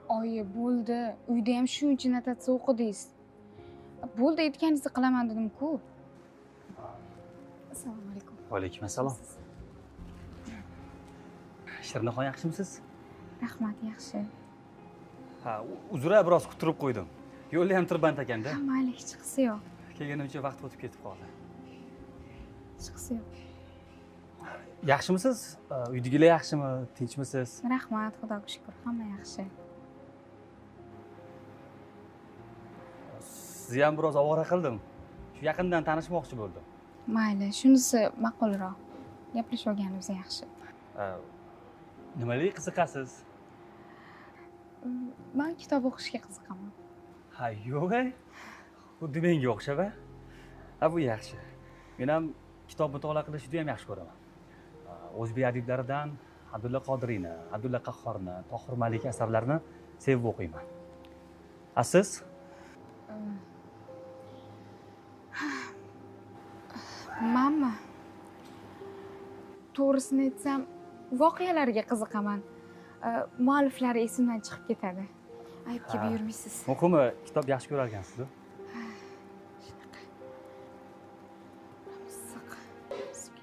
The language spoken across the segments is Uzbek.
Oyi, bo'ldi. Uyda ham shuncha notatsiya o'qidingiz. Bo'ldi, aytganingizni qilaman dedim-ku. Assalomu alaykum. Va alaykum assalom. Shirinaxon, yaxshimisiz? Rahmat, yaxshi. Ha, uzra biroz kuttirib qo'ydim. Yo'lda ham tirband ekanda. Ha, mayli, hech qisi yo'q. Kelganimcha vaqt o'tib ketib qoldi. Hech qisi yo'q. Yaxshimisiz? Uydagilar yaxshimi? Tinchmisiz? Rahmat, Xudoga shukr, hamma yaxshi. Sizni ham biroz ovora qildim. Shu yaqindan tanishmoqchi bo'ldim. Mayli, shunisi ma'qulroq. Gaplashib olganimiz yaxshi. Nimalarga qiziqasiz? Men kitob o'qishga qiziqaman. Ha, yo'q, xuddi menga o'xshab. Ha, bu yaxshi. Men ham kitob mutolaa qilishni juda ham yaxshi ko'raman. O'zbek adiblaridan Abdulla Qodiriyni, Abdulla Qahhorni, Tohir Malik asarlarini sevib o'qiyman. A siz? Manmi? To'g'risini aytsam, voqealarga qiziqaman. Mualliflari esimdan chiqib ketadi. Aybga buyurmaysiz. Muhimi, kitob yaxshi ko'rar ekansiz-ku. Shunaqa. Issiq.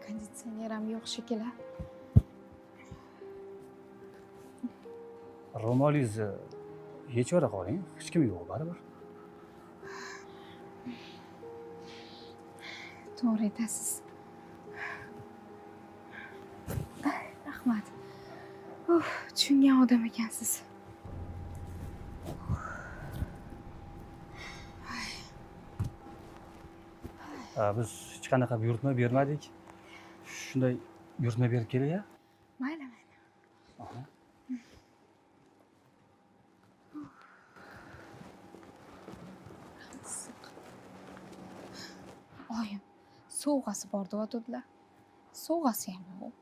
Konditsioner ham yo'q shekilli. Ro'molingizni yechib qoling, hech kim yo'q baribir. To'g'ri aytasiz. Rahmat. Uf, tushungan odam ekansiz. Biz hech qanaqa buyurtma bermadik. Shunday buyurtma berib kelay-a? Mayli, mayli. Oyim, sovg'asi bor deyotdilar. Sovg'asi ham yo'q.